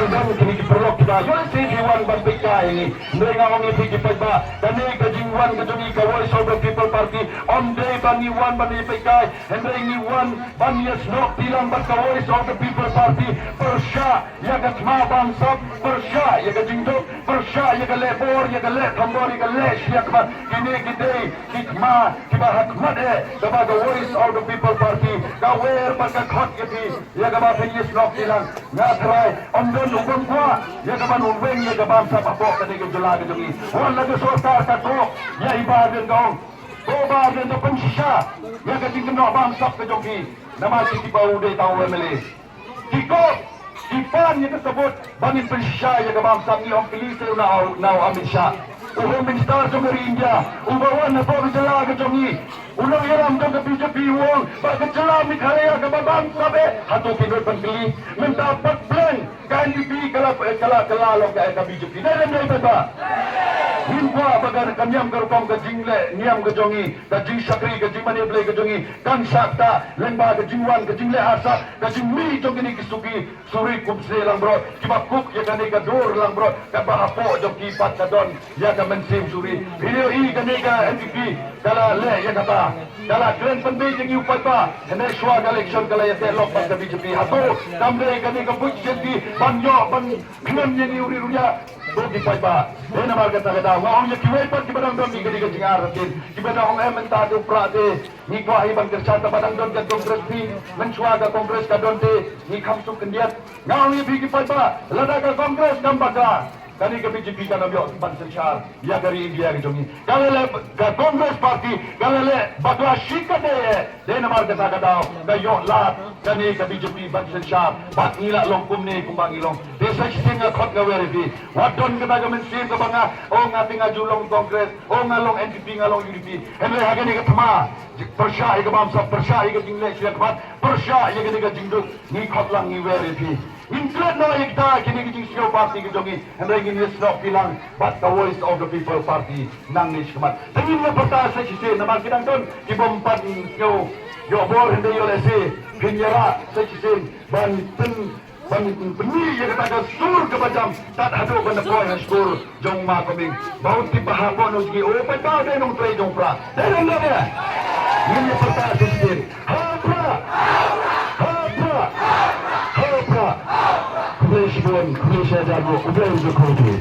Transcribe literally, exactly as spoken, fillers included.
Wan kine ki paralok kiba ïoh lehse phi wan ban peit kai ïa ngi. Hynrei nga ong ïa phi ki paidbah, kane ka jingwan ka jong ngi ka Voice of the People Party ym dei ba ngi wan ban ïa peit kai. Hynrei ngi wan ban ïa snoh tilang bad ka Voice of the People Party. Pyrshah ïa ka thma bamsap, pyrshah ïa ka jingduk, pyrshah ïa ka leh bor, ïa ka leh thombor, ïa ka leh shiliang khmat. Kine ki dei ki thma kiba ha khmat eh, kaba ka Voice of the People Party ka wer bad ka khot ïa phi. Ïa kaba phin ïa snoh tilang, nga trai ym don u bym kwah ïa ka ban weng ïa ka bamsap hapoh kane ka jylla ka jong ngi. Wat la ka sorkar ka koh ïa i Bah Ardent, ka ong, ko Bah Ardent, to pynshisha ïa ka jingkynnoh bamsap ka jong phi. Namar ki, ki ba u dei tang u M L A. Ki koh, ki pan ïa ka sabut ba ngin pynshisha ïa ka bamsap. Ngi ong kylli seh u na u, na u Amit Shah, u Home Minister jong ka ri India, uba wan hapoh ka jylla ka jong ngi. U nongïalam jong ka B J P u ong ba ka jylla Meghalaya kaba bamsap eh. Hato phi nud ban kylli? Mynta pat pleng ka N P P ka la, ka la, ka la long ka, ka B J P. Dei lem dei ba ngim kwah ba ka, ka niam ka rukom, ka jingleh niam ka jong ngi, ka jingshakri, ka jingmane Blei ka jong ngi kan shah ktah lyngba ka jingwan, ka jingleh arsap, ka jingmih jong kine ki suki suri kum snieh langbrot, kiba kup ïa kane ka dur langbrot, kaba hapoh jong ki pat ka don ïa ka mynsiem suri. Phi ïohi kane ka N P P ka la leh ïa kata, ka la kren pynbeit ïa ngi u paidbah. Hynrei shuwa ka election ka la ïateh lok bad ka B J P. Hato kam dei kane ka buit jong ki ban ïoh ban khlem ïa ngi u riewïa? Ko ki paidbah, dei namar kata ka daw nga ong ïa kiwei pat kiba dang don ïa kane ka jingartatien, kiba dang ong, em, mynta te u Prah te ngi kwah hi ban kyrshan, te ba dang don ka Congress phi, mynshuwa ka Congress ka don te ngi kham suk khyndiat. Nga ong ïa phi ki paidbah, lada ka Congress kam bakla, kane ka B J P kan ym ïoh ban synshar ïa ka ri India ka jong ngi. Ka la leh, ka Congress Party ka la leh bakla shikatdei eh. Dei namar kata ka daw ka ïoh lad kane ka B J P ban synshar, bad ngi la long kumne kumba ngi long. Te sa shisien nga khot, nga wer ïa phi, wat don kata ka mynsiem kaba nga, oh, nga te nga ju long Congress, oh, nga long N P P, nga long U D P. Hynrei ha kane ka thma, pyrshah ïa ka bamsap, pyrshah ïa ka jingleh shiliang khmat, pyrshah ïa kane ka jingduk, ngi khot lang, ngi wer ïa phi. Ngin klet noh ïa kita kine ki jingsngew party ki jong ngi, hynrei ngin ïa snoh phi lang bad ka Voice of the People Party nangne shakhmat. Te ngin ïa pyrta sa shisien, namar ki dang don ki bym pat sngew ïoh bor, hynrei ïoh lehse phin ïarap sa shisien ban pyn, ban pynmih ïa kata ka sur kaba jam tad haduh ban da poi ha shkor jong ma Coming. Ba un tip ba hapoh nongshong, oh, paidbah, dei nongtrei jong u Prah. Dei nongtrei. Ngin ïa pyrta sa shisien. Ha u Prah! Ha u Prah! Ha u Prah! Khublei shibun, khublei shihajar nguh, khublei shibun.